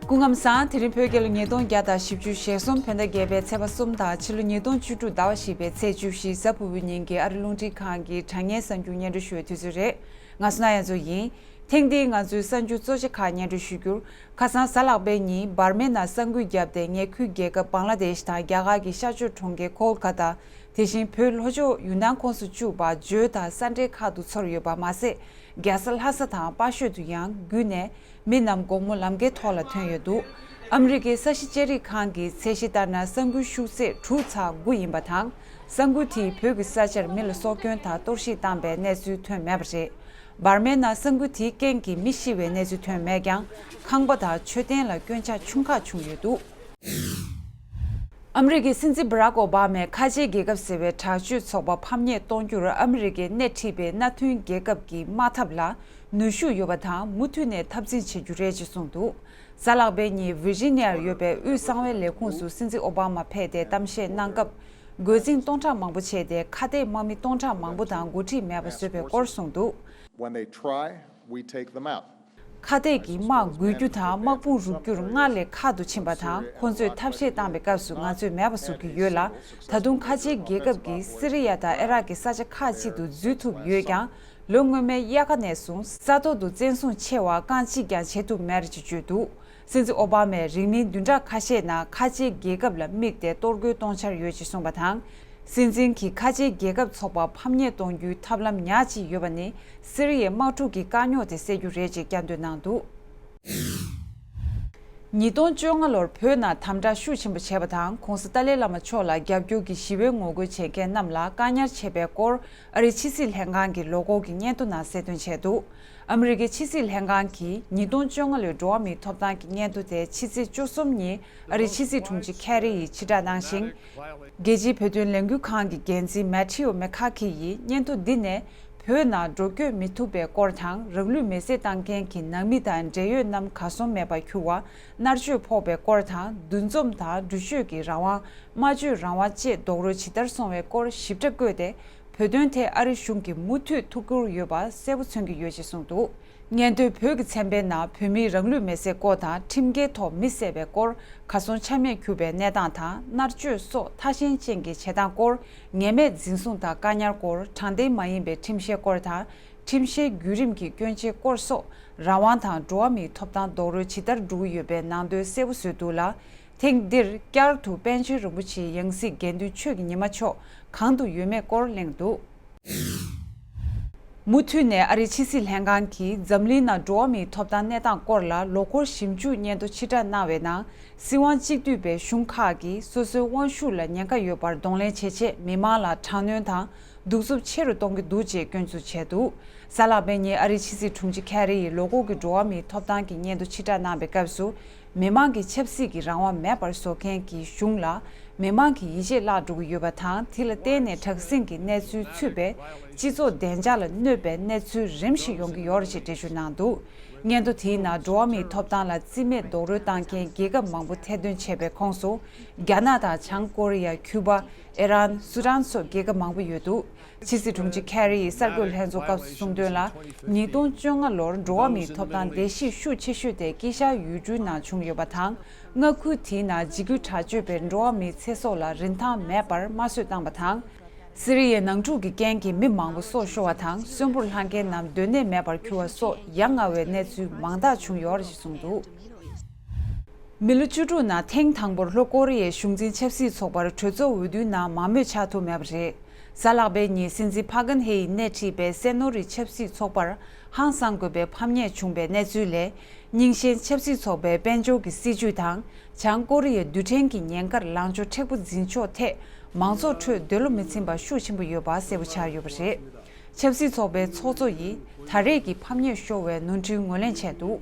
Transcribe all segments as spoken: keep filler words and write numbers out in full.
སྐུ་ཁམས་བཟང་། དེ་རིང་བོད་རྒྱལ་ལོ་ཉིས་སྟོང་བརྒྱ་དང་བཞི་བཅུ་ཞེ་གསུམ་བོད་ཟླ་བརྒྱད་པའི་ཚེས་པ་གསུམ་དང་ཕྱི་ལོ་ཉིས་སྟོང་བཅུ་དྲུག་ཟླ་བ་བཞི་པའི་ཚེས་བཅུ་བཞི་གཟའ་ཕུར་བུའི་ཉིན་གྱི་ཨ་རི་རླུང་འཕྲིན་ཁང་གི་དྲ་བརྙན་གསར་འགྱུར་སྙན་སྒྲོན་ཞུ་བའི་དུས་ཚོད་རེད། ང་སོ་ན་ཡ་མཚོ་ཡིན། ཐེངས་འདིའི་ང་ཚོའི་གསར་འགྱུར་གཙོ་ཆེ་ཁག་སྙན་སྒྲོན་ཞུ་རྒྱུར། ཁ་སང་གཟའ་ལྷག་པའི་ཉིན་འབར་མའི་ནང་གསར་འགུལ་བརྒྱབ་སྟེ། ཉེ་ཁུལ་རྒྱལ་ཁབ་བང་ལ་དེཤ་དང་རྒྱ་གར་གྱི་ཤར་ཕྱོགས་གྲོང་ཁྱེར་ཁོལ་ཀ་ཏ། དེ་བཞིན་བོད་ལྷོ་ཕྱོགས་ཡུན་ནན་ཁོངས་སུ་བཅུག་པ་འཇོལ་དང་ས་འབྲེལ་ཁག་ཏུ་ཚོར་ཡོད་པ་མ་ཟད། རྒྱལ་ས་ལྷ་ས་དང་དཔའ་ཤོད་དུ་ཡང་རྒྱུན་ནས་མི་རྣམས་དགོང་མོ་ལམ་ཁའི་ཐོག་ལ་ཐོན་ཡོད་འདུག་ཨ་མི་རི་ཀའི་ས་གཞི་ལྕགས་རིགས་ཁང་གི་ཚད་གཞི་ལྟར་ན། ས་འགུལ་ཤུགས་ཚད་དྲུག་ཚེག་དགུ་ཡིན་པ་དང་། ས་འགུལ་དེས་བོད་ཀྱི་ས་ཆར་མི་ལ་སྲོག་སྐྱོན་དང་གཏོར་བཤིག་བཏང་པའི་གནས་ཚུལ་ཐོན་མེད་པ་རེད། འབར་མའི་ནང་ས་འགུལ་དེའི་རྐྱེན་གྱིས་མི་ཤི་བའི་གནས་ཚུལ་ཐོན་མེད་ཀྱང་། ཁང་པ་དང་མཆོད་རྟེན་ལ་སྐྱོན་ཆག་ཆུང་ཁག་བྱུང་ཡོད་འདུག་ཨ་མི་རི་ཀའི་སྲིད་འཛིན་བྷ་རག་ཨོ་བྷ་མས་ཁ་ཆེའི་རྒྱལ་ཁབ་ཟེར་བའི་དྲག་སྤྱོད་ཚོགས་པ་ཕམ་ཉེས་གཏོང་རྒྱུར་ཨ་མི་རི་ཀས་སྣེ་ཁྲིད་པའི་མནའ་མཐུན་རྒྱལ་ཁབ་ཀྱི་དམག་འཐབ་ལ་ནུས་ཤུགས་ཡོད་པ་དང་། མུ་མཐུད་ནས་འཐབ་འཛིང་བྱེད་རྒྱུ་རེད་ཅེས་གསུངས་འདུག་གཟའ་ལྷག་པའི་ཉིན་ཝིར་ཇི་ནི་ཡར་ཡོད་པའི་དབུས་གསང་བའི་ལས་ཁུངས་སུ་སྲིད་འཛིན་ཨོ་བྷ་མ་ཕེབས་ཏེ་གཏམ་བཤད་གནང་སྐབས། རྒོལ་འཛིང་སྟོང་ཕྲག་མང་པོ་བྱས་ཏེ། ཁ་གཏད་དམག་མི་སྟོང་ཕྲག་མང་པོ་དང་འགོ་ཁྲིད་མེད་པ་བཟོས་པའི་སྐོར་གསུངས་འདུག When they try, we take them out. ཁ་གཏད་ཀྱིས་དམག་རྒུད་རྒྱུ་དང་དམག་དཔུང་རུག་རྒྱུར་སྔར་ལས་ཁག་ཏུ་ཕྱིན་པ་དང་། ཁོ་ཚོས་ཐབས་ཤེས་བཏང་པའི་སྐབས་སུ་ང་ཚོས་མེད་པ་བཟོ་གི་ཡོད་ལ། ད་དུང་ཁ་ཆེའི་རྒྱལ་ཁབ་ཀྱིས་སི་རི་ཡ་དང་ཨེ་རག་གི་ས་ཆ་ཁག་ཅིག་ཏུ་འཛུལ་ཐུབ་ཡོད་ཀྱང་། ལོ་སྔོན་མའི་དབྱར་ཁ་ནས་བཟུང་ས་ཐོག་ཏུ་བཙན་བཟུང་ཆེ་བ་རྐང་གཅིག་ཀྱང་བྱེད་ཐུབ་མེད་ཅེས་བརྗོད་འདུག་སྲིད་འཛིན་ཨོ་བྷ་མས་རིང་མིན་བདུན་ཕྲག་ཁ་ཤས་ནང་ཁ་ཆེའི་རྒྱལ་ཁབ་ལ་དམིགས་ཏེ་གཏོར་རྒོལ་གཏོང་འཆར་ཡོད་ཅེས་གསུངས་པ་དང་། སྲིད་འཛིན་གྱིས་ཁ་ཆེའི་རྒྱལ་ཁབ་ཚོགས་པ་ཕམ་ཉེས་གཏོང་རྒྱུའི་ཐབས་ལམ་ཉག་གཅིག་ཡོད་པ་ནི། སི་རི་ཡའི་དམག་འཁྲུག་གི་དཀའ་རྙོག་དེ་སེལ་རྒྱུ་རེད་ཅེས་བསྐྱར་ཟློས་གནང་འདུག་ཉིས་སྟོང་བཅོ་ལྔ་ལོར་བོད་ནང་དམ་དྲག་ཤུགས་ཆེན་པོ་བྱས་པ་དང་། ྋགོང་ས་ཏཱ་ལའི་བླ་མ་མཆོག་ལ་རྒྱབ་སྐྱོར་གྱི་ཞི་བའི་ངོ་རྒོལ་བྱེད་མཁན་རྣམས་ལ་བཀག་ཉར་བྱས་པའི་སྐོར། ཨ་རིའི་ཕྱི་སྲིད་ལྷན་ཁང་གི་ལོ་འཁོར་གྱི་སྙན་ཐོ་ནང་གསལ་སྟོན་བྱས་འདུག་ཨ་མི་རི་ཀའི་ཕྱི་སྲིད་ལྷན་ཁང་གིས་ཉིས་སྟོང་བཅོ་ལྔ་ལོའི་འགྲོ་བ་མིའི་ཐོབ་ཐང་གི་སྙན་ཐོ་དེ་ཕྱི་ཚེས་བཅུ་གསུམ་ཉིན་ཨ་རིའི་ཕྱི་སྲིད་དྲུང་ཆེ་ཁེ་རི་ཡིས་ཕྱིར་བསྒྲགས་གནང་ཞིང་། རྒྱལ་སྤྱིའི་བོད་དོན་ལས་འགུལ་ཁང་གི་འགན་འཛིན་མེ་ཐིའུ་མེ་ཁ་ཁི་ཡིས་སྙན་ཐོ་འདི་ནས། བོད་ནང་འགྲོ་སྐྱོད་མི་ཐུབ་པའི་སྐོར་དང་། རང་ལུས་མེར་སྲེག་བཏང་མཁན་གྱི་ནང་མི་དང་འབྲེལ་ཡོད་རྣམས་གར་སོང་མེད་པར་གྱུར་བ། མནར་གཅོད་ཕོག་པའི་སྐོར་དང་། འདུ་འཛོམས་དང་འགྲུལ་བཞུད་ཀྱི་རང་དབང་། སྨྲ་བརྗོད་རང་དབང་བཅས་རྡོག་རོལ་ཇི་ལྟར་སོང་བའི་སྐོར་ཞིབ་ཕྲ་བཀོད་དེ། བོད་དོན་ཐད་ཨ་རི་གཞུང་གིས་མུ་མཐུད་ཐུགས་ཁུར་ཡོད་པ་གསལ་པོ་མཚོན་གྱི་ཡོད་ཅེས་གསུངས་འདུག་སྙན་ཐོའི་བོད་ཀྱི་ཚན་པའི་ནང་བོད་མིའི་རང་ལུས་མེར་སྲེག་སྐོར་དང་། ཁྲིམས་འགལ་ཐོག་མི་བསད་པའི་སྐོར། གར་སོང་ཆ་མེད་གྱུར་པའི་གནས་སྟངས་དང་། མནར་གཅོད་སོགས་ཐ་ཞན་ཅན་གྱི་བྱེད་སྟངས་སྐོར། ངེས་མེད་འཛིན་བཟུང་དང་བཀག་ཉར་སྐོར། དྲང་བདེན་མ་ཡིན་པའི་ཁྲིམས་བཤེར་སྐོར་དང་། ཁྲིམས་བཤེར་བརྒྱུད་རིམ་གྱི་སྐྱོན་ཆའི་སྐོར་སོགས། རང་དབང་དང་འགྲོ་བ་མིའི་ཐོབ་ཐང་རྡོག་རོལ་ཇི་ལྟར་འགྲོ་གི་ཡོད་པའི་ནང་དོན་གསལ་པོ་བཟོས་འདུག་ལ། ཐེངས་འདིར་བསྐྱར་དུ་པཎ་ཆེན་རིན་པོ་ཆེའི་ཡང་སྲིད་དགེ་འདུན་ཆོས་ཀྱི་ཉི་མ་མཆོག་གང་དུ་ཡོད་མེད་སྐོར་གླེང་འདུག་མུ་མཐུད་ནས་ཨ་རིའི་ཕྱི་སྲིད་ལྷན་ཁང་གིས་འཛམ་གླིང་ནང་འགྲོ་བ་མིའི་ཐོབ་ཐང་གནས་སྟངས་སྐོར་ལ་ལོ་འཁོར་ཞིབ་འཇུག་སྙན་ཐོ་ཕྱིར་བསྒྲགས་གནང་བའི་ནང་། སྲིད་དབང་གཅིག་སྡུད་པའི་གཞུང་ཁག་གིས་སོ་སོའི་དབང་ཤུགས་ལ་ཉེན་ཁ་ཡོད་པར་གདོང་ལེན་བྱེད་ཆེད། མི་མང་ལ་དྲག་གནོན་དང་གདུག་རྩུབ་ཆེ་རུ་གཏོང་གི་འདུག་ཅེས་སྐྱོན་འཛུགས་བྱས་འདུག་གཟའ་ལྷག་པའི་ཉིན་ཨ་རིའི་ཕྱི་སྲིད་དྲུང་ཆེ་ཁེ་རི་ཡིས་ལོ་འཁོར་གྱི་འགྲོ་བ་མིའི་ཐོབ་ཐང་གི་སྙན་ཐོ་ཕྱིར་བསྒྲགས་གནང་པའི་སྐབས་སུ། མི་མང་གི་ཆབ་སྲིད་ཀྱི་རང་དབང་མེད་པར་བཟོ་མཁན་གྱི་གཞུང་ལ། མི་མང་གིས་ཡིད་ཆེས་བརླག་འགྲོ་གི་ཡོད་པ་དང་། དེ་ལ་བརྟེན་ནས་དྲག་ཟིང་གི་གནས་ཚུལ་ཚུད་པའི་སྤྱི་ཚོགས་བདེ་འཇགས་ལ་གནོད་པའི་གནས་ཚུལ་རིམ་བཞིན་ཡོང་གི་ཡོད་རེད་ཅེས་འགྲེལ་བརྗོད་གནང་འདུག་སྙན་ཐོ་དེའི་ནང་འགྲོ་བ་མིའི་ཐོབ་ཐང་ལ་རྩིས་མེད་རྡོག་རོལ་བཏང་མཁན་རྒྱལ་ཁབ་མང་པོ་ཐེར་འདོན་བྱས་པའི་ཁོངས་སུ། རྒྱ་ནག་དང་། བྱང་ཀོ་རི་ཡ། ཁྱུ་པ། ཨི་རན། སུ་ཏན་སོགས་རྒྱལ་ཁབ་མང་པོ་ཡོད་འདུག་ཕྱི་སྲིད་དྲུང་ཆེ་ཁེ་རི་ཡིས་གསར་འགོད་ལྷན་ཚོགས་སྐབས་སུ་གསུངས་དོན་ལ། ཉིས་སྟོང་བཅོ་ལྔ་ལོར་འགྲོ་བ་མིའི་ཐོབ་ཐང་བརྡལ་བཤིག་ཤུགས་ཆེ་ཤོས་དེ་དཀྱིལ་ཤར་ཡུལ་གྲུའི་ནང་བྱུང་ཡོད་པ་དང་། མངའ་ཁུལ་དེའི་ནང་འཇིགས་སྐུལ་དྲག་སྤྱོད་པས་འགྲོ་བ་མིའི་ཚེ་སྲོག་ལ་རིན་ཐང་མེད་པར་དམར་གསོད་བཏང་པ་དང་། སི་རི་ཡའི་ནང་འཁྲུག་གི་རྐྱེན་གྱིས་མི་མང་པོ་སྲོག་ཤོར་བ་དང་། གསོན་པོར་ལྷག་མཁན་རྣམས་སྡོད་གནས་མེད་པར་གྱུར་བ་སོགས་ཡ་ང་བའི་གནས་ཚུལ་མང་དག་བྱུང་ཡོད་རེད་ཅེས་གསུངས་འདུག་མི་ལོ་བཅུ་དྲུག་ནང་ཐེངས་དང་པོར་ལྷོ་ཀོ་རི་ཡའི་གཞུང་འཛིན་ཆབ་སྲིད་ཚོགས་པར་གྲོས་ཚོགས་འོས་བསྡུའི་ནང་མང་མོས་ཆགས་ཐུབ་མེད་པ་རེད། གཟའ་ལྷག་པའི་ཉིན་སྲིད་འཛིན་ཕ་གན་ཧེ་ཡིས་སྣེ་ཁྲིད་པའི་སེ་ནོ་རི་ཆབ་སྲིད་ཚོགས་པར་ཧང་སང་དགོས་པའི་ཕམ་ཉེས་བྱུང་པའི་གནས་ཚུལ་ལས། རྙིང་ཞེན་ཆབ་སྲིད་ཚོགས་པའི་དཔལ་འབྱོར་གྱི་སྲིད་ཇུས་དང་། བྱང་ཀོ་རི་ཡའི་རྡུལ་ཕྲན་གྱི་ཉེན་ཁར་ལངས་ཕྱོགས་མཁྲེགས་པོ་འཛིན་ཕྱོགས་ཐད། མང་ཚོགས་ཁྲོད་འདོད་བློ་མི་ཚིམ་པ་ཤུགས་ཆེན་པོ་ཡོད་པ་གསལ་པོ་ཆགས་ཡོད་པ་རེད། ཆབ་སྲིད་ཚོགས་པའི་ཚོགས་གཙོ་ཡིས་ད་རེས་ཀྱི་ཕམ་ཉེས་ཤོར་བའི་ནོར་འཁྲུལ་ངོས་ལེན་བྱས་འདུག་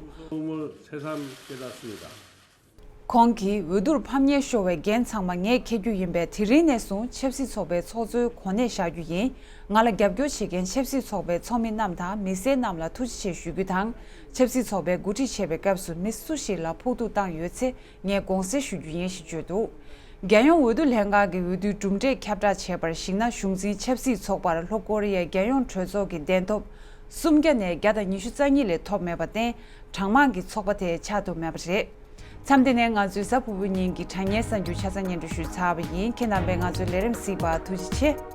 ཁོང་གིས་འོས་བསྡུར་ཕམ་ཉེས་ཤོར་བའི་འགན་ཚང་མ་ངས་འཁྱེར་རྒྱུ་ཡིན་པས། དེ་རིང་ནས་བཟུང་ཆབ་སྲིད་ཚོགས་པའི་ཚོགས་གཙོའི་གོ་གནས་བཞག་རྒྱུ་ཡིན། ང་ལ་རྒྱབ་སྐྱོར་བྱེད་མཁན་ཆབ་སྲིད་ཚོགས་པའི་ཚོགས་མི་རྣམས་དང་མི་སེར་རྣམས་ལ་ཐུགས་རྗེ་ཆེ་ཞུ་རྒྱུ་དང་། ཆབ་སྲིད་ཚོགས་པའི་འགོ་ཁྲིད་བྱེད་པའི་སྐབས་སུ་མི་སུ་ཞིག་ལ་ཕོག་ཐུག་བཏང་ཡོད་ཚེ་ངས་དགོངས་སེལ་ཞུ་རྒྱུ་ཡིན་ཞེས་བརྗོད་འདུག་རྒྱལ་ཡོངས་འོས་བསྡུ་ལྷན་ཁང་གི་འོས་བསྡུའི་གྲུབ་འབྲས་ཁྱབ་བསྒྲགས་བྱས་པར་གཞིགས་ན། གཞུང་འཛིན་ཆབ་སྲིད་ཚོགས་པར་ལྷོ་ཀོ་རི་ཡའི་རྒྱལ་ཡོངས་གྲོས་ཚོགས་ཀྱི་གདན་ཐོབ་སུམ་བརྒྱ་ནས་བརྒྱ་དང་ཉི་ཤུ་རྩ་གཉིས་ལས་ཐོབ་མེད་པར་བརྟེན། གྲངས་མང་གི་ཚོགས་པ་དེ་ཆགས་ཐུབ་མེད་པ་རེད། མཚམས་འདི་ནས་ང་ཚོའི་གཟའ་ཕུར་བུའི་ཉིན་གྱི་དྲ་བརྙན་གསར་འགྱུར་ཆ་ཚང་སྙན་སྒྲོན་ཞུས་ཚར་བ་ཡིན། ཁྱེད་རྣམ་པས་ང་ཚོའི་ལས་རིམ་གཟིགས་པར་ཐུགས་རྗེ་ཆེ།